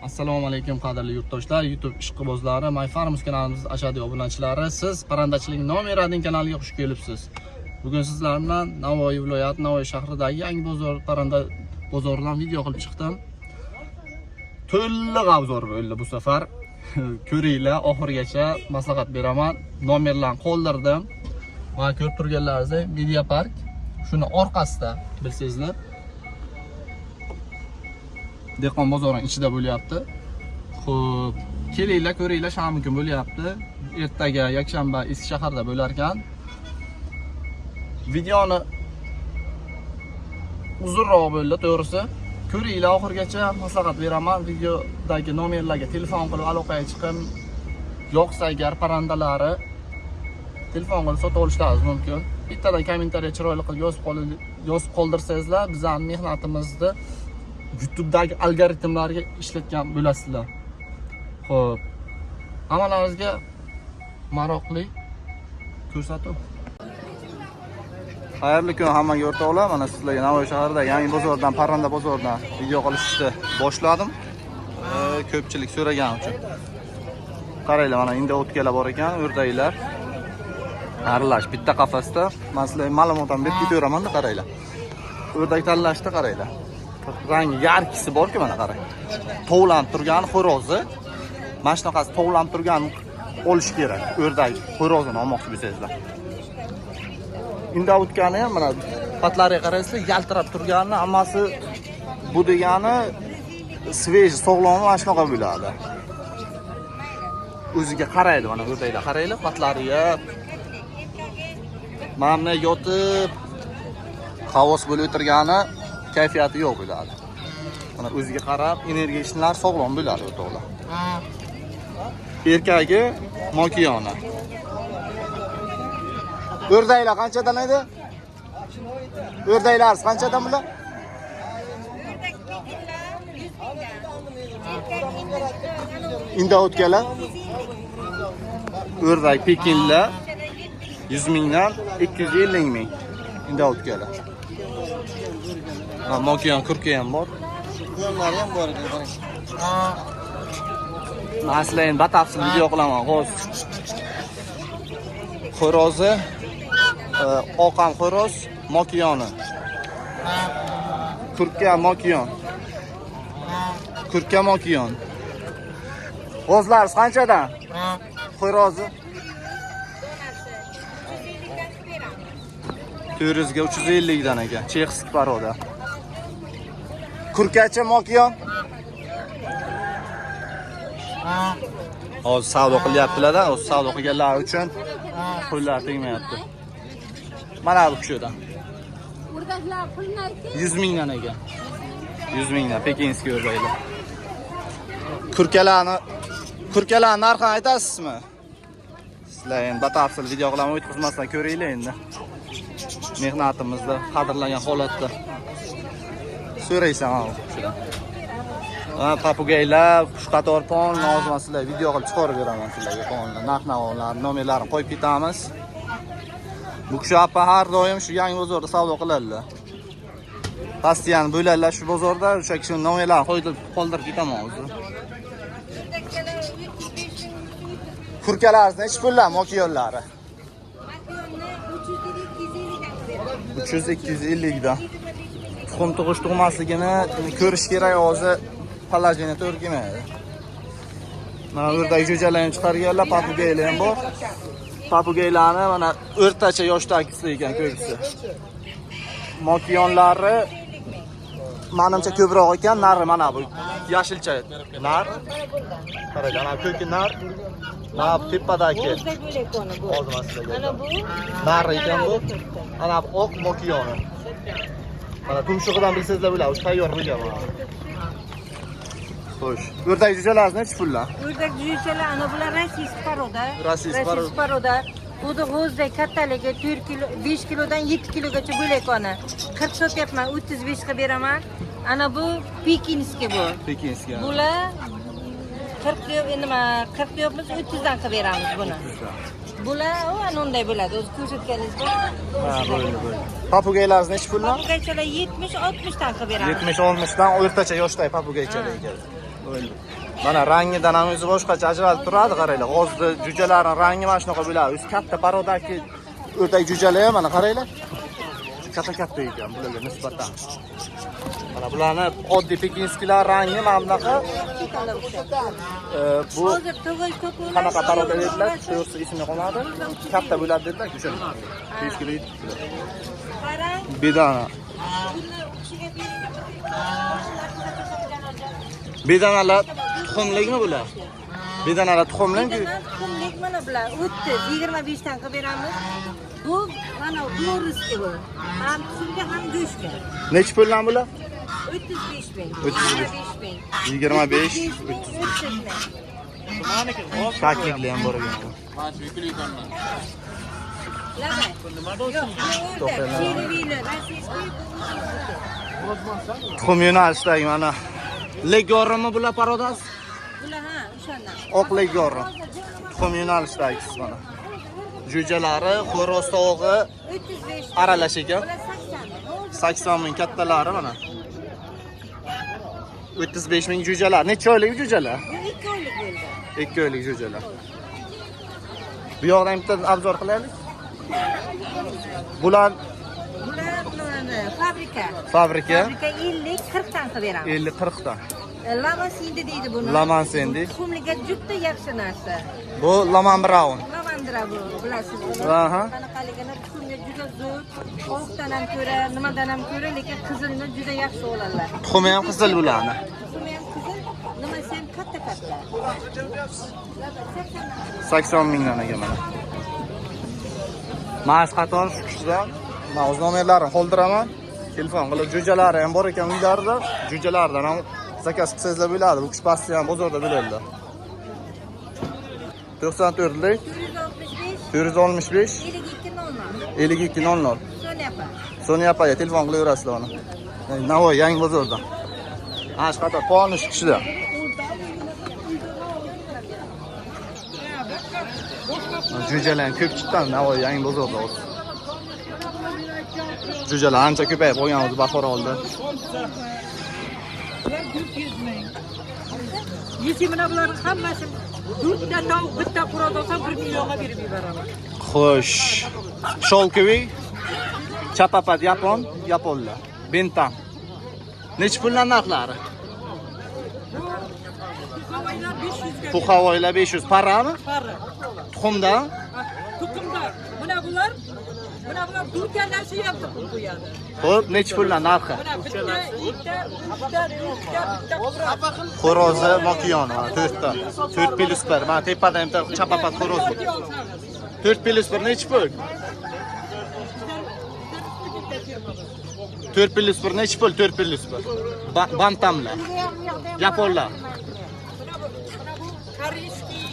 Assalomu alaykum, qadrli yurtdoshlar, YouTube ishqibozlari, My Farms kanalimiz ashadiy obunachilari. Siz Parrandachilik nomer 1 kanaliga xush kelibsiz. Bugun sizlar bilan Navoiy viloyati, Navoiy shahridagi Yangi bozor parranda bozoridan video qilib chiqdim. To'liq obzor bo'ldi bu safar. Ko'ringlar, oxirigacha maslahat beraman. Nomerlarni qoldirdim. Va ko'rib turganlaringizdek, Media Park shuni orqasida, bilsangizlar. Dehqon bozorining ichida bo'lyapti. Xo'p, kelinglar, ko'ringlar, shanba kun bo'lyapti. Ertaga yakshanba eski shaharda bo'lar ekan. Videoni uzunroq bo'ldi, to'g'risi. Ko'ringlar oxirigacha, maslahat beraman. Videodagi nomerlarga telefon qilib aloqaga chiqib, yoqsa agar parrandalari telefon qilib sotib olishlaringiz mumkin. Bittadan kommentariya chiroyli qilib yozib qoldirsangizlar, bizning mehnatimizni YouTube'dagi algoritmlarga ishlatgan bo'lasizlar. Xo'p. Hammalaringizga maroqli ko'rsatuv. Xayrli kun hammaga, o'rtoqlar. Mana sizlarga Navoiy shahrida Yangi bozordan, parranda bozoridan video qilishni boshladim. Ko'pchilik so'ragan uchun. Qaranglar, mana endi o'tkalar bor ekan, o'rdaklar. Aralash bitta qafasda. Men sizlarga ma'lumot ham berib ketaveraman-da, qaranglar. O'rdak tanlashda qaranglar. Rangi яркий si borku, mana qarang. Tovlanib turgan xo'rozi. Mana shunaqasi tovlanib turgan olish kerak. O'rdak xo'rozini olmoqchi bo'lsangizlar. Индоутка ni ham mana patlariga qaraysizlar, yaltirab turganini hammasi bu degani свежий, sog'lom mana shunaqa bo'ladi. O'ziga qaraydi, mana o'rdaklar, qaranglar patlariga. Mana bunday yotib havos bo'lib o'tirgani kayfiyati yo'q bo'ladi. Mana o'ziga qarab energiyalar sog'lom bo'ladi, o'rtoqlar. Erkagi mokiyona. O'rdaklar qanchadan edi? O'rdaklar qanchadan bular? O'rdak pekinlar 100 mingdan. Erkak Индоутка lar? O'rdak pekinlar 100 mingdan, 250 ming. Индоутка lar. Ha, mokiyon kurka ham bor. Quyonlari ham bor ekan, qarang. Man sizlarga endi batafsil video qilaman hozir. Xo'rozi, oqam xo'roz, mokiyoni. Kurka mokiyon. Kurka mokiyon. G'ozlar qanchadan? Xo'rozi Donasi 350 dan qilib beramiz. 400 ga 350 dan ekan. Чешский порода. Kurkacha mokiyon. Hozir savdo qilyaptilar-da, hozir savdo qilganlar uchun pullar tegmayapti. Mana bu kishidan. O'rdaklar pulnaki 100 mingdan ekan. 100 mingdan пекинский o'rdaklar. Kurkalarni narxini aytasizmi? Sizlar endi batafsil video qilaman, o'tkazmasdan ko'ringlar endi. Mehnatimizni qadrlagan holatda. So'raysan ha kishidan. Ha, попугай lar, qush qator pon, hozir man sizlarga video qilib chiqarib beraman sizlarga ponni, narx-navolarni, nomerlarini qo'yib ketamiz. Bu kishi opa har doim shu Yangi bozorda savdo qiladilar. Постоянно bo'ladilar shu bozorda, o'sha kishini nomerlarini qo'yib qoldirib ketaman hozir. O'rdakchalar 35 ming. Kurkalar nechi pullar mokiyonlari? Mokiyonni 300 dedik, 250 dan qilib beramiz. 300 250 dan. 25 ming. Tuxum tug'ish tug'masligini ko'rish kerak hozir, положение to'g'ri kelmaydi. Mana o'rdak jo'jalarni ham chiqarganlar, попугай lar ham bor. Попугай larni mana o'rtacha yoshdagisi ekan ko'pisi. Mokiyonlari manimcha ko'proq ekan, nari mana bu yashilcha nar. Qarang, ana ko'ki nar. Mana bu tepadagi. O'rdak bo'lak uni bu. Hozir man sizlarga Mana bu. Nar ekan bu. Ana bu oq mokiyoni. Mana tumshug'idan bilsangizlar bo'ladi, o'sha tayyor bo'lgan mana. Xo'sh. O'rdak jo'jalari nechi pullar? O'rdak jo'jalar ana bular российский порода. Российский порода. Российский порода. Xuddi g'o'zdek kattaligi 4 kilo, 5 kilodan 7 kilogacha bo'lak ona. 40 sotyapman, 35 qilib beraman. Ana bu пекинский bu. Пекинский. Bular 40 yo'q, nima 40 yo'qmiz, 30 dan qilib beramiz buni. Bular u ana unday bo'ladi. O'zi ko'rsatganingiz bor. Ha, bo'ldi, bo'ldi. Попугай lar nechi pullar? Попугай chalar 70, 60 dan qilib beramiz. 70 60 dan o'rtacha yoshdagi попугай chalar ekan. Mana rangidan ham o'zi boshqacha ajralib turadi, qaranglar. G'ozni jo'jalarining rangi mana shunaqa bo'ladi. O'zi katta parodaki o'rdak jo'jalar ham mana qaranglar. Katta-katta ekan bularga nisbatan. Mana bularni oddiy pekinskilar rangi mana bunaqa. Bu Hozir tug'ish to'quvlar. qanaqa paroda dedilar, to'g'risi esimda qolmadi. Katta bo'ladi dedilar, o'sha 5 kilo 7 kilo. Qarang, Bedana. buni kishiga bering. Bedanalar tuxumlikmi bular? Bedanalar tuxumlikmi? Bedana tuxumlik mana bular 30, 25 dan qilib beramiz. Bu mana Gloriski bu. Ham tuxumga ham go'shtga. Nechi puldan bular? 35 ming. 35. 25 ming. 25, 35 ming, 30 ming. Kaklikli ham bor ekan. Lavay. Yo'q, bu o'rdak, cherevili, rossiyskiy, bu o'zingizniki. Tuxum yo'nalishdagi mana Legornmi bular parodasi? Bular ha, o'shandan. Oq legorn. Tuxum yo'nalishdagisi mana. Jo'jalari, xo'roz tovug'i 35 ming. aralash ekan. Bular 80 ming. 80 ming kattalari mana. 35 ming jo'jalar. Necha oylik jo'jalar? Bu 2 oylik bo'ldi. 2 oylik jo'jalar. Bu yoqdan bitta obzor qilaylik. Bular Bular nimani, fabrika. fabrika Fabrika 50 40 dan qilib beramiz. 50 40 dan. Laman sendi deydi buni. Laman sendi. Tuxumlikka juda yaxshi narsa. Bu Laman Brown. Lavandra bu, bilasiz buni. Aha. Qanaqaligini tuxumga juda zo'r. Oqdan ham ko'ra, nimadan ham ko'ra, lekin qizilni juda yaxshi oladilar. Tuxumi ham qizil bularni. Tuxumi ham qizil, nimasi ham katta-katta. 80 mingdan ekan mana. Mana shu qator shu kishidan men o'z nomerlarini qoldiraman. Telefon qilib jo'jalari ham bor ekan uylarida. Jo'jalardan ham zakaz qilsangizlar bo'ladi. Bu kishi pasti ham bozorda bo'ladilar. 94lik 465 465 52 00. 52 00. Sonya opa. Sonya opaga telefon qilaverasizlar uni. Navoiy yangi bozorda. Ha, shu qator poni shu kishida. Jo'jalar ham ko'p chiqqan Navoiy yangi bozorda hozir. Jo'jalar ancha ko'payib qolgan o'zi bahor oldi. Yesi mana bularning hammasi 4ta tovuq, bitta xo'roz olsam 1 millionga berib yuboraman. Xo'sh. Sholkoviy chapapat yapon, yaponlar. Bentam. Nechi puldan narxlari? Havoylar 500 ga. Puxavoylar 500 parami? Parra. Tuxumdan? Tuxumda. Mana bular 4talasi ham tuxum qo'yadi. Xo'p, nechi puldan narxi? Mana bitta, ikkita, uchta, to'rtta, bitta xo'roz. Xo'rozi mokiyoni mana 4 ta. 4 plus 1. Mana tepada ham bitta chapapat xo'roz bor. 4 plus 1 nechi pul? 4 plus 1 nechi pul? 4 plus 1. Bantamlar. Yaponlar. Mana bu koreyskiy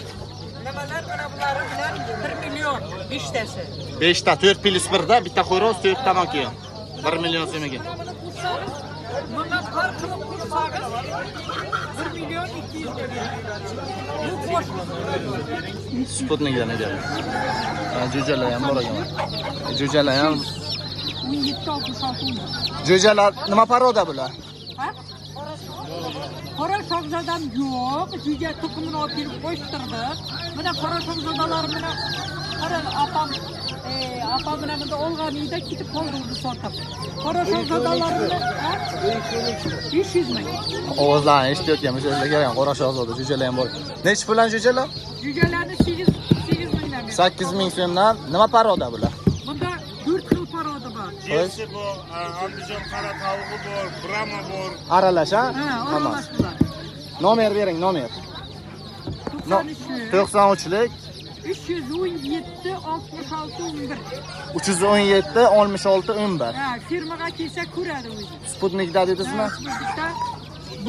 nimalar mana bulari bilan 1 million beshtasi. 5 ta 4 plus 1 da bitta xo'roz, 4 ta mokiyon. 1 million so'mga. Mana buni qo'shsangiz, bunga farq qilib qo'shsangiz 1 million 200 ga berib yuboradi. Bu qo'shma. Sputnikdan ekan. Ha, jo'jalar ham bor ekan. Jo'jalar ham. 17 66 Jo'jalar nima paroda bular? Ha? Qora shahzodam yo'q, jo'ja tuxumini olib kelib qo'shtirdik. Mana qora shahzodalar mana qara opam, opam bilan bunda olgan edi, ketib qoldi uni sotib. Qora shahzodalarini 500 ming. Ovozlarni eshitayotgan bo'lsangizlar kerak, qora shahzoda jo'jalar ham bor. Nechi puldan jo'jalar? Jo'jalarni 8 mingdan berdim. 8 ming so'mdan. Nima paroda bular? Bunda 4 xil paroda bor. Xo'sh, Jersi bor, Andijon qora tovug'i bor, Brahma bor. aralash ha? Ha, Hammasi. aralash bular. Nomer bering, nomer. No, 93 93lik 317 66 11. 317 66 11. Ha, firmaga kelsa ko'radi o'zi. Sputnikda dedingizmi? Bitta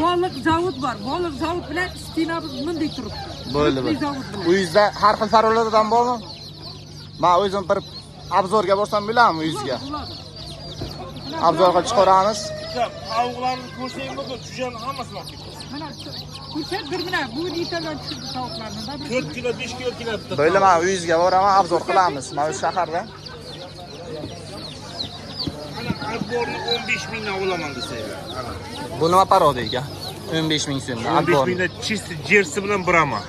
baliq zavod bor. Baliq zavod bilan stinamiz bunday turibdi. Bo'ldi, Bunday bo'ldi. zavod bilan. Uyingizda har xil parodalardan bormi? Men o'zim bir obzorga borsam bo'ladimi uyingizga? Bo'ladi. Obzor qilib chiqaramiz. Bitta tovuqlarni ko'rsang bo'ldi, jo'jani hammasini olib ketadi. Mana ko'rsat bir mana bu litadan tushirdi tovuqlarni. Da bir 4 kilo, 5 kilo keladi bitta. Bo'ldi, men uyingizga boraman, obzor qilamiz. Men o'z shaharda. Mana Alborni 15 mingdan olaman desanglar. Ana. Bu nima paroda ekan? 15 ming so'mdan. 15 mingdan чисто jersi bilan Brahma.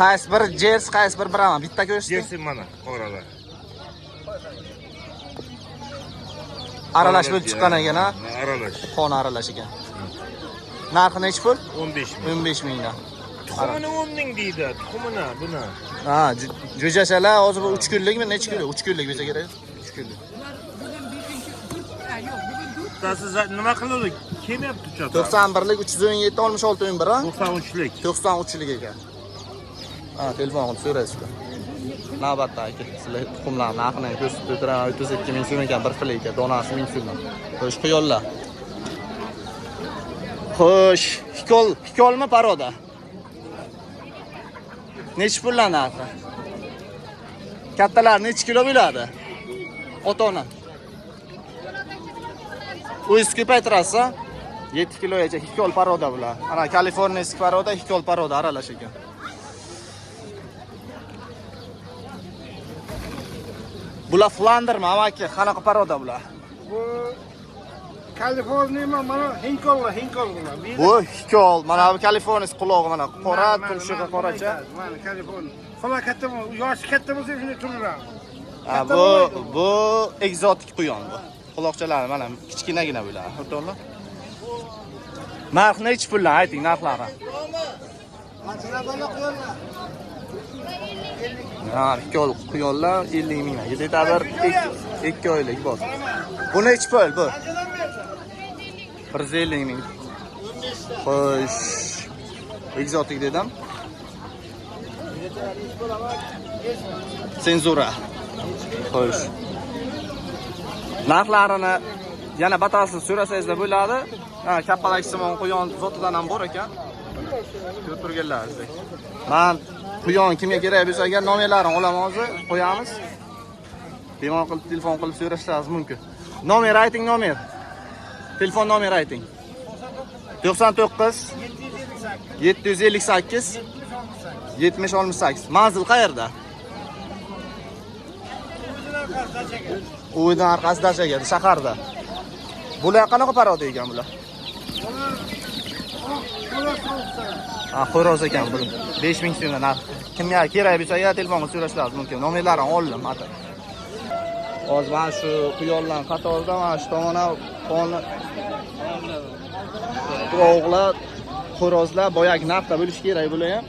Qaysi bir jers, qaysi bir Brahma? Bitta ko'rsatdi. Jersi mana qoralar. Aralash bo'lib chiqqan ekan, ha? Aralash. Qon aralash ekan. Narxi nechi pul? 15 ming. 15 mingdan. Tuxumini 10 ming deydi, tuxumini buni. Ha, jo'jachalar hozir bu 3 kunlikmi, nechi kunlik? 3 kunlik bo'lsa kerak. 3 kunlik. Bittasi nima qiladi? Kelmayapti uchadi. 91lik 317 66 11 ha? 93lik. 93lik ekan. Ha, telefon qilib so'raysiz. Navbatda aka, sizlar tuxumlarni narxini ham ko'rsatib o'tiraman. 32 ming so'm ekan bir filika, donasi 1000 so'mdan. Xo'sh, quyonlar. Xo'sh, hikol, hikolmi paroda? Nechi pullar narxi? Kattalar nechi kilo bo'ladi? Ota-ona. O'zingiz ko'paytirasiz, ha? 7 kilogacha hikol paroda bular. Ana kaliforniyskiy paroda, hikol paroda aralash ekan. Bular Flandermi, amaki? Qanaqa paroda bular? Bu Kaliforniya mana Hinkol, Hinkol bular. Bu hikol, mana bu kaliforniyskiy qulog'i mana qora, tumshug'i qoracha. Mana Kaliforniya. Quloq katta, yoshi katta bo'lsa shunday turaveradi. Ha, bu ekzotik quyon bu. Quloqchalari mana kichkinagina bular, o'rtoqlar. Narx nechi puldan ayting narxlari? Ha, hikol quyonlar 50 mingdan. Где-то bir 2 oylik bor. Bu nechi pul bu? 150 ming. Xo'sh. Ekzotik dedim. Senzura. Xo'sh. Narxlarini yana batafsil so'rasangizlar bo'ladi. Ha, kapalaksimon quyon zotidan ham bor ekan. Ko'rib turganlaringizdek. Men quyon kimga kerak bo'lsa agar nomerlarini olaman hozir, qo'yamiz. Bemalol qilib telefon qilib so'rashingiz mumkin. Nomer ayting, nomer. Telefon nomer ayting. 99 758 70 68. Manzil qayerda? Uydan orqasida Dashaga, shaharda. Bular qanaqa paroda ekan bular? Ha, xo'roz ekan bu. 5000 so'mdan narx. Kimga kerak bo'lsa agar telefon qilib so'rashingiz mumkin. Nomerlarini oldim ata. Hozir mana shu quyonlar qatorida mana shu tomona qonni tovuqlar, xo'rozlar boyagi narxda bo'lishi kerak bular ham.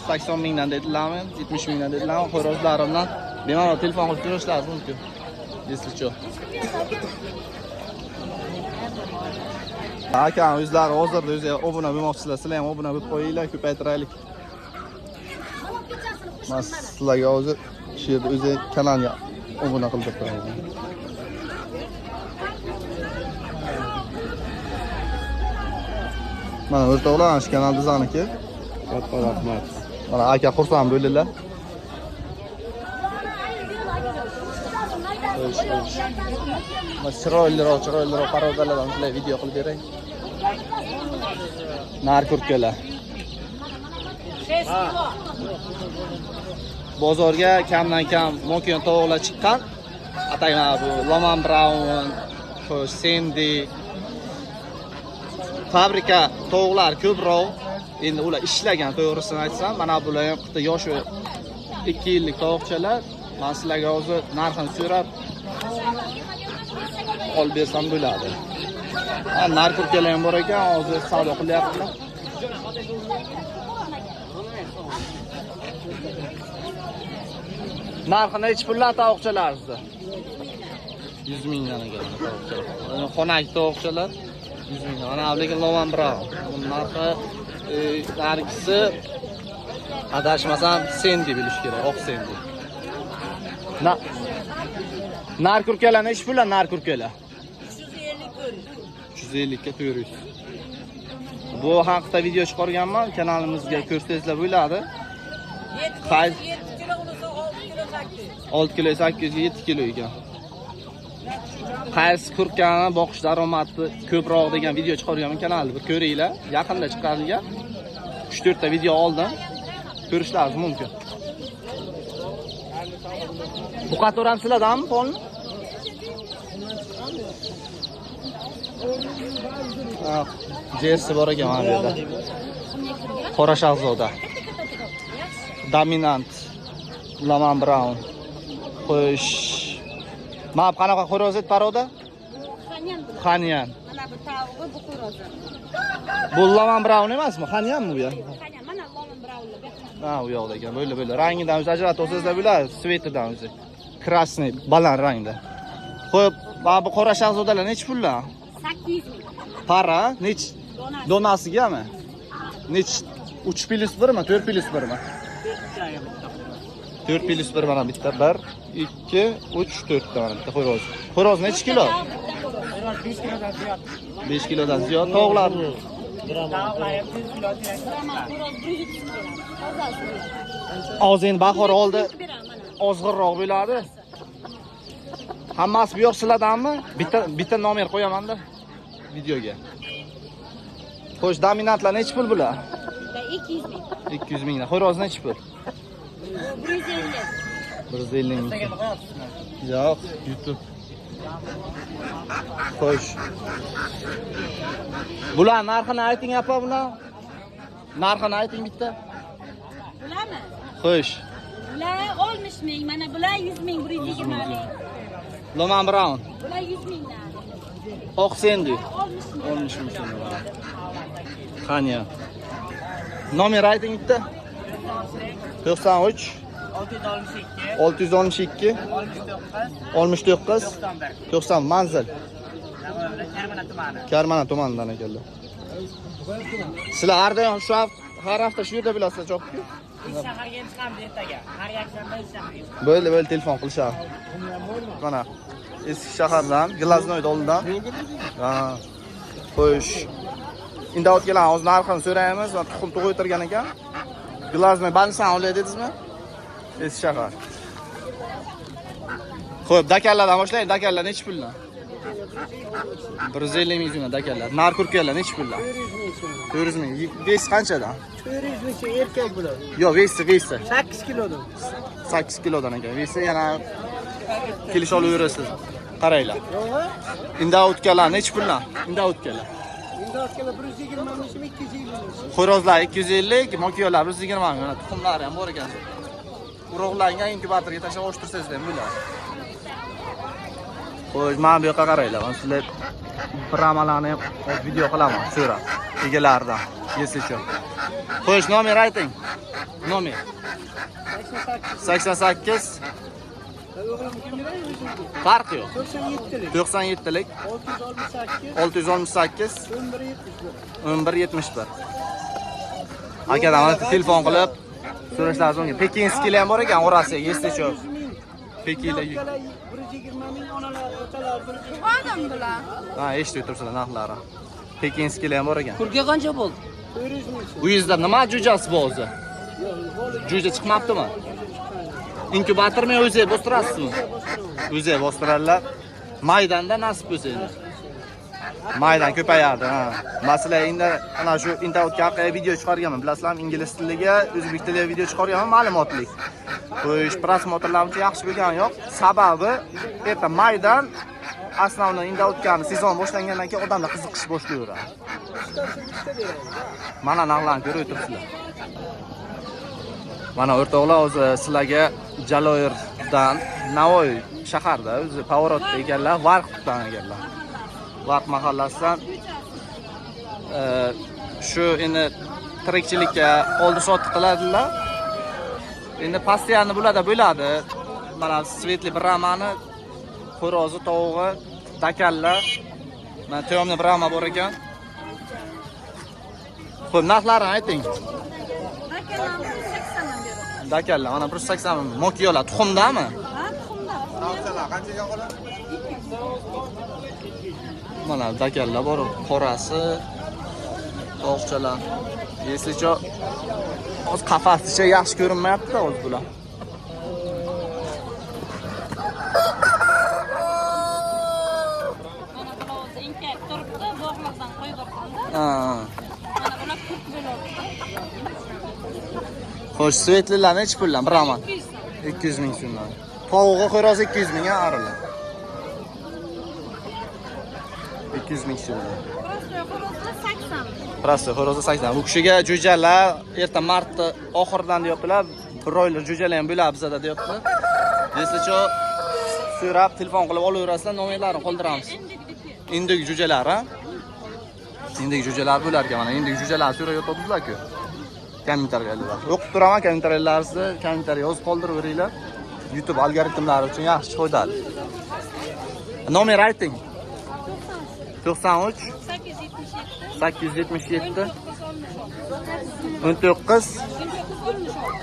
80 mingdan dedilarmi, 70 mingdan dedilarmi, xo'rozlarimdan bemalol telefon qilib so'rashingiz mumkin. Если что. Aka, o'zlari hozirda o'zi obuna bo'lmoqchisizlar, sizlar ham obuna bo'lib qo'yinglar, ko'paytiraylik. Men sizlarga hozir shu yerda o'zi kanalga obuna qildirib qo'yaman. Mana o'rtoqlar, shu kanal bizaniki. Katta rahmat. Mana aka xursand bo'ldilar. Xo'sh, xo'sh. Mana chiroyliroq parodalardan sizlarga video qilib beray. Nar kurtkalar. Bozorga kamdan kam mo'kin tovuqlar chiqqan. Atay mana bu Loman Brown, xo'sh, Sandy fabrika tovuqlar ko'proq. Endi ular ishlagan, to'g'risini aytsam, mana bular ham bitta yoshi 2 yillik tovuqchalar. Men sizlarga hozir narxini so'rab olib bersam bo'ladi. Ha, nar kurtkalar ham bor ekan, hozir savdo qilyaptilar. Narxi nechi pullar tovuqchalar sizda? 100 mingdan ekan tovuqchalar. Xonak tovuqchalar 100 mingdan. Mana lekin Loman Brown. Buni narxi nargisi adashmasam Sendi bo'lishi kerak, oq Sendi. Nar kurkalar nechi pullar nar kurkalar? 350 ga 400. Bu haqda video chiqarganman, kanalimizga ko'rsangizlar bo'ladi. 7 kilo unisi 6 kilo 800. 6 kilo 800 ga 7 kilo ekan. Qaysi kurkani boqish daromadi ko'proq degan video chiqarganman kanalda, bir ko'ringlar. Yaqinda chiqarilgan. 3-4 ta video oldim. Ko'rishlaringiz mumkin. Bu qator ham sizlardanmi polni? Jersi bor ekan mana bu yerda. Qora shahzoda. Dominant. Laman Brown. Xo'sh. Mana bu qanaqa xo'roz edi paroda? Xanyan. Mana bu tovug'i, bu xo'rozi. Bu Laman Brown emasmi? Xanyanmi bu ham? Xanyan, mana Laman Brownlar. Ha, u yoqda ekan. Bo'ldi, bo'ldi. Rangidan o'zi ajratib olsangizlar bo'ladi, svetidan o'zi. Krasniy, baland rangda. Xo'p, mana bu qora shahzodalar nechi pullar? 800 ming. Para nech? Donasigami? Nech? 3 plus 1 mi? 4 plus 1 mi? 4 plus 1 mana bitta 1 2 3 4 ta mana bitta xo'roz. Xo'roz nechi kilo? 5 kilodan ziyod. Tovuqlar hozir endi bahor oldi. Ozg'inroq bo'ladi. Hammasi bu yoq sizlardanmi? Bitta bitta nomer qo'yaman-da videoga. Xo'sh, dominantlar nechi pul bular? 200 ming. 200 mingdan. Xo'roz nechi pul? 150. 150 ming. Yo'q, YouTube. Xo'sh. Bular narxini ayting apa bular. Narxini ayting bitta. Bularmi? Xo'sh. Bular 60 ming, mana bular 100 ming, 120 ming. Loman Brown. Bular 100 mingdan. Oq sendi. 60 ming. 60 ming so'm. Qani. Nomer ayting bitta. 93 662 69 90 manzil. Karmana tumanidan ekanlar. Sizlar har doim shu har hafta shu yerda bilasizlar chopib-ku? Shaharga ham chiqamiz ertaga. Har yakshanba shaharga. Bo'ldi, bo'ldi, telefon qilishadi. Mana eski shahardan, Glaznoy oldidan. Ha. Xo'sh. Indavotgalar hozir narxini so'raymiz va tuxum tug'ib o'tirgan ekan. Glaznoy balsan olay dedingizmi? Eski shahar. Xo'p, dakallardan boshlaylik. Dakallar nechi puldan? 150 ming so'mdan dakallar. Nar kurkalar nechi puldan? 400 ming. Vес qanchadan? 400 ming so'm erkak bular. Yo'q, vesi, vesi. 8 kilodan. 8 kilodan ekan. Vesi yana kelisha olaverasiz. Qaranglar. Indautkalar nechi puldan? Indautkalar. Indautkalar 120 ming so'm, 250 ming so'm. Xo'rozlar 250, mokiyolar 120 ming. Mana tuxumlari ham bor ekan. Urug'langan inkubatorga tashlab o'shtirsangiz ham bo'ladi. Xo'sh, mana bu yoqqa qaranglar. Mana sizlar bramalarni ham video qilaman, so'rab egalaridan. Yesicho. Xo'sh, nomer ayting. Nomer. 88 Farqi yo'q. 97lik. 97lik 668 668 1171. 1171. Akadan mana telefon qilib so'rashlaringiz mumkin. Pekinskilar ham bor ekan orasiga, yesicho. Pekinlar 120 ming onalar, otalar 120 Tug'adim bular. Ha, eshitib turibsizlar narxlari. Pekinskilar ham bor ekan. Kurka qancha bo'ldi? 400 ming so'm. Uyingizda nima jo'jasi bu o'zi? Jo'ja chiqmabdimi? Inkubatormi o'zi bostirasizmi? O'zi bostiradilar. Maydonda nasib bo'lsa endi. Maydan ko'payadi, ha. Masalan, endi ana shu internetga haqida video chiqarganman. Bilasizlarmi, ingliz tiliga, o'zbek tiliga video chiqarganman, ma'lumotlik. Xo'sh, prosmotrlar uncha yaxshi bo'lgani yo'q. Sababi erta maydan основной indautgani sezon boshlangandan keyin odamlar qiziqish boshlayveradi. Mana narxlarni ko'rib o'tiribsizlar. Mana o'rtoqlar, o'zi sizlarga Jaloyirdan Navoiy shaharda o'zi Pavorotda ekanlar, Varqdan ekanlar. Varq mahallasidan shu endi tirikchilikka oldi sotdi qiladilar. Endi постоянно bularda bo'ladi. Mana svetli bramani, xo'rozi, tovug'i, dakallar. Mana to'yomli brama bor ekan. Xo'p, narxlarini ayting. Dakallarni 180 dan beraman. Dakallar mana 180 ming. Mokiyolar tuxumdami? Ha, tuxumda. Mana dakallar bor, qorasi, tovuqchalar. Yesicho hozir qafasicha yaxshi ko'rinmayapti hozir bular. Mana bular o'zi inkayib turibdi, bog'lardan qo'yib yuborganda. Ha. Mana bular kurt bo'ladi. Xo'sh, svetlilar nechi puldan? Brahman. 200 200 ming so'mdan. Tovug'i xo'roz 200 ming, ha, arilar. 200 ming so'mdan. Просто xo'rozlar 80. Prosta xo'rozda 80. Bu kishiga jo'jalar erta martda oxiridan deyaptilar. Bir oylik jo'jalar ham bo'ladi bizada deyaptilar. Если что, so'rab telefon qilib olaverasizlar, nomerlarini qoldiramiz. Indigi jo'jalar, ha? Indigi jo'jalar bo'lar ekan mana. Indigi jo'jalarni so'rab yotibsizlar-ku. Kommentariyalar. O'qib turaman kommentariyalarni, kommentariy yozib qoldiraveringlar. YouTube algoritmlari uchun yaxshi foydali. Nomer ayting. 93 877 877 19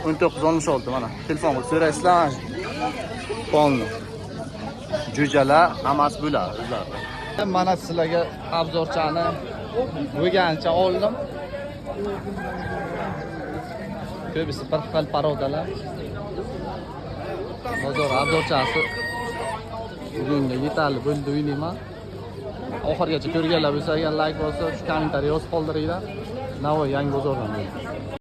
19 16. Mana telefon qilib so'raysizlar. Polni. Jo'jalar hammasi bo'ladi o'zlari. Mana sizlarga обзор chani bo'lganicha oldim. Ko'pisi bir xil порода lar. Bozor обзор chasi bugunga yetarli bo'ldi o'ylayman. Oxirigacha ko'rganlar bo'lsa, agar layk bosib, shu kommentariy yozib qoldiringlar. Navoiy yangi bozordan bo'ldi.